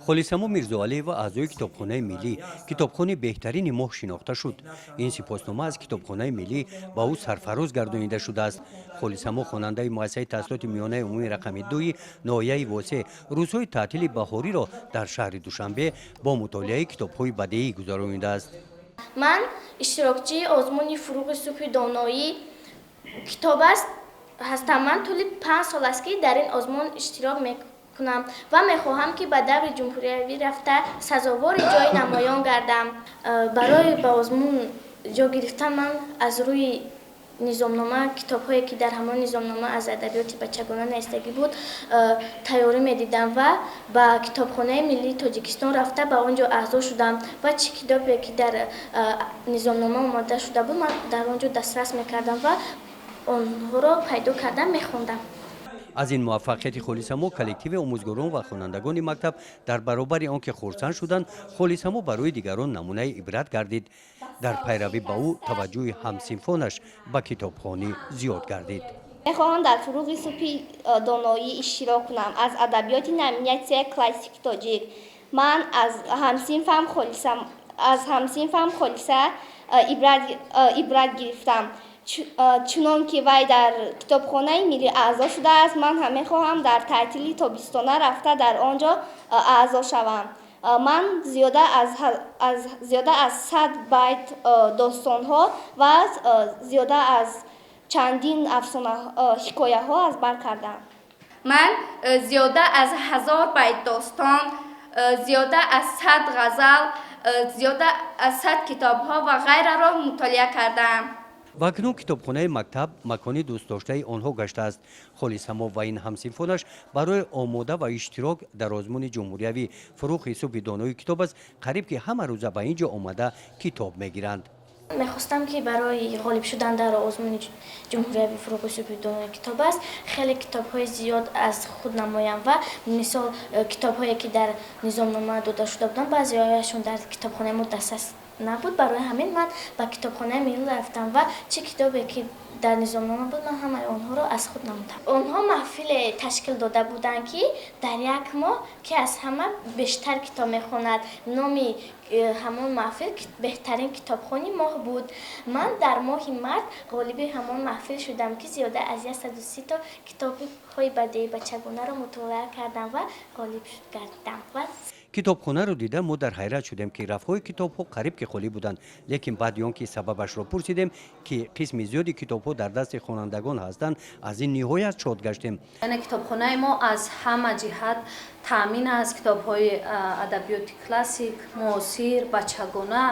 Холисамо Мирзоалиева, аъзои Китобхонаи миллӣ, китобхони беҳтарини моҳ шинохта шуд. Ин сипоснома аз Китобхонаи миллӣ ба ӯ сарфароз гардонида шудааст. Холисамо, хонандаи муассисаи таҳсилоти миёнаи умумии рақами 2-и ноҳияи Восеъ, рӯзҳои таътили баҳориро дар шаҳри Душанбе бо мутолиаи китобҳои бадеӣ гузаронидааст. Ман иштирокчии озмуни «Фурӯғи субҳи доноӣ китоб аст» ҳастам. Ман тӯли 5 сол аст, ки дар ин озмун иштирок мекунам ва мехоҳам, ки ба даври ҷумҳуриявӣ рафта, сазовори ҷои намоён гардам. Барои ба озмун ҷо гирифтан ман аз рӯи низомнома, китобҳое ки дар ҳамон низомнома аз адабиёти бачагона навистагӣ буд, тайёрӣ медидам ва ба Китобхонаи миллии Тоҷикистон рафта, ба он ҷо аъзо шудам ва чӣ китобе ки дар низомнома омода шуда буд, ман дар он ҷо дастрас мекардам ва онҳоро пайдо карда мехондам. Аз ин муваффақияти Холисамо коллективи омӯзгорон ва хонандагони мактаб дар баробари он ки хурсанд шуданд, Холисамо барои дигарон намунаи ибрат гардид. Дар пайравӣ ба ӯ таваҷҷӯҳи ҳамсинфонаш ба китобхонӣ зиёд гардид. Мехоҳам дар «Фурӯғи субҳи доноӣ» иштирок кунам аз адабиёти номинатсияи классики тоҷик. Ман аз ҳамсинфам Холиса ибрат гирифтам. Чунон ки вай дар Китобхонаи миллӣ аъзо шудааст, ман ҳам мехоҳам дар таътили тобистона рафта, дар он ҷо аъзо шавам. Ман зиёда аз 100 байт достонҳо ва зиёда аз чандин афсона, ҳикояҳо аз бар кардам. Ман зиёда аз 1000 байт достон, зиёда аз 100 ғазал, зиёда аз 100 китобҳо ва ғайраро мутолиа кардаам. Ва акнун китобхонаи мактаб макони дӯстдоштаи онҳо гаштааст. Холисамо ва ин ҳамсинфонаш барои омода ва иштирок дар озмуни ҷумҳуриявӣ «Фурӯғи субҳи донои китоб аст» қариб ки ҳама рӯза ба ин ҷо омада, китоб мегиранд. Мехостам, ки барои ғолиб шудан дар озмуни ҷумҳуриявии «Фурӯғи субҳи донои китоб аст» хеле китобҳои зиёд аз худ намоям ва мисол, китобҳое ки дар низомнома дода шуда буданд, баъзеҳояшон дар китобхонаи мо дастрас набуд. Барои ҳамин ман ба Китобхонаи миллӣ рафтам ва чӣ китобе ки дар низомнома буд, ман ҳамаи онҳоро аз худ намудам. Онҳо маҳфиле ташкил дода буданд, ки дар як моҳ ки аз ҳама бештар китоб мехонад. Номи ҳамон маҳфил «Беҳтарин китобхони моҳ» буд. Ман дар моҳи март ғолиби ҳамон маҳфил шудам, ки зиёда аз 130 то китобҳои бадеи бачагонаро мутолиа кардам ва ғолиб гардидам ва Китобхонаро дида, мо дар ҳайрат шудем, ки рафҳои китобҳо қариб ки холӣ буданд. Лекин баъди он ки сабабашро пурсидем, ки қисми зиёди китобҳо дар дасти хонандагон ҳастанд, аз ин ниҳоят шод гаштем. Яъне китобхонаи мо аз ҳама ҷиҳат таъмин аст: китобҳои адабиёти классик, муосир, бачагона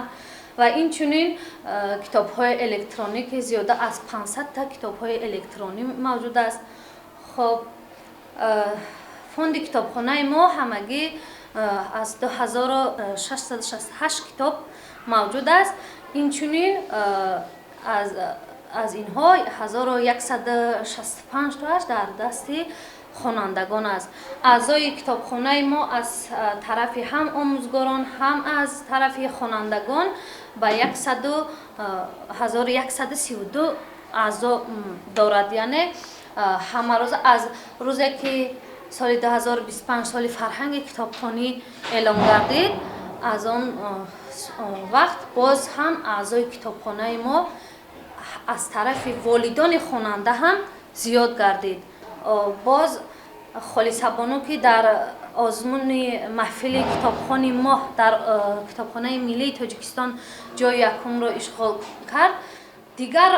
ва инчунин китобҳои электронӣ, ки зиёда аз 500 та китобҳои электронӣ мавҷуд аст. Хоб, фонди китобхонаи мо ҳамагӣ аз 2668 китоб мавҷуд аст. Инчунин аз инҳо 1165 тоаш дар дасти хонандагон аст. Аъзои китобхонаи мо аз тарафи ҳам омӯзгорон, ҳам аз тарафи хонандагон ба 1132 аъзо дорад. Яъне ҳамарӯза, аз рӯзе ки соли 2025 соли фарҳанги китобхонӣ эълон гардид, аз он вақт боз ҳам аъзои китобхонаи мо аз тарафи волидони хонанда ҳам зиёд гардид. Боз Холисабону, ки дар озмуни маҳфили китобхони моҳ дар Китобхонаи миллии Тоҷикистон ҷои якумро ишғол кард, дигар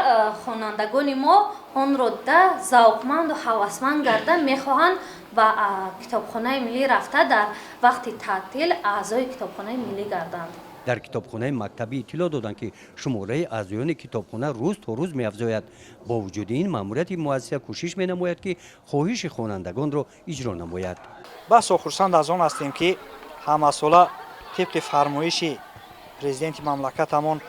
хонандагони мо онро дида, завқманду ҳавасманд гарда, мехоҳанд ба Китобхонаи миллӣ рафта, дар вақти таътил аъзои Китобхонаи миллӣ гарданд. Дар китобхонаи мактабӣ иттилоъ доданд, ки шумораи аъзоёни китобхона рӯз то рӯз меафзояд. Бо вуҷуди ин, маъмурияти муассиса кӯшиш менамояд, ки хоҳиши хонандагонро иҷро намояд. Басо хурсанд аз он ҳастем, ки ҳамасола тибқи фармоиши Президенти мамлакатамон,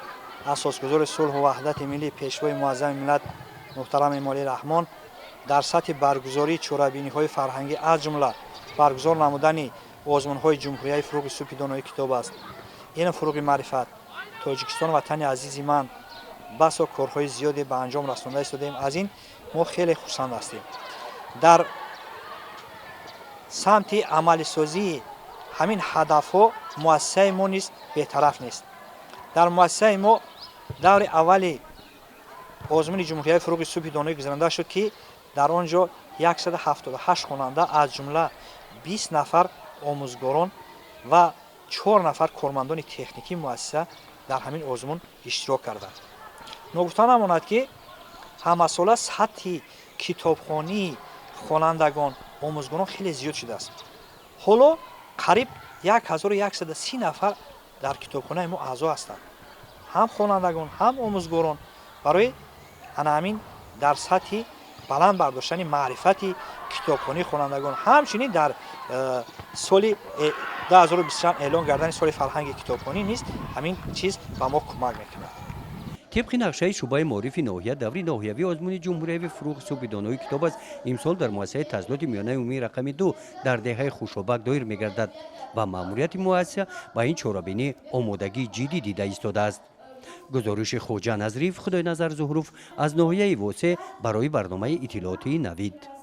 Асосгузори сулҳу ваҳдати миллӣ, Пешвои муаззами миллат муҳтарам Эмомалӣ Раҳмон, дар сатҳи баргузории чорабиниҳои фарҳангӣ, аз ҷумла баргузор намудани озмунҳои ҷумҳуриявии «Фурӯғи субҳи донои китоб аст», ин «Фурӯғи маърифат», «Тоҷикистон ватани азизи ман» басо корҳои зиёде ба анҷом расонда истодаем. Аз ин мо хеле хурсанд ҳастем. Дар самти амалисозии Ҳамин ҳадафҳо муассисаи мо низ бетараф нест. Дар муассисаи мо даври аввали озмуни ҷумҳуриявии «Фурӯғи субҳи доноӣ» гузаронида шуд, ки дар он ҷо 178 хонанда, аз ҷумла 20 нафар омӯзгорон ва чор нафар кормандони техникии муассиса дар ҳамин озмун иштирок карданд. Ногуфта намонад, ки ҳамасола сатҳи китобхонии хонандагон, омӯзгорон хеле зиёд шудааст. Ҳоло қариб 1130 нафар дар китобхонаи мо аъзо ҳастанд, ҳам хонандагон, ҳам омӯзгорон, барои ана ҳамин дар сатҳи баланд бардоштани маърифати китобхонии хонандагон, ҳамчунин дар соли 2024 эълон гардани соли фарҳанги китобхонӣ низ ҳамин чиз ба мо кӯмак мекунад. Тибқи нақшаи шӯъбаи маорифи ноҳия, даври ноҳиявии озмуни ҷумҳуриявии «Фурӯғи субҳи донои китоб аст» имсол дар муассисаи таҳсилоти миёнаи умумии рақами 2 дар деҳаи Хушобак доир мегардад ва маъмурияти муассиса ба ин чорабинӣ омодагии ҷиддӣ дида истодааст. Гузориши Хоҷа Назриев, Худойназар Зуҳуров аз ноҳияи Восе барои барномаи иттилоотии «Навид».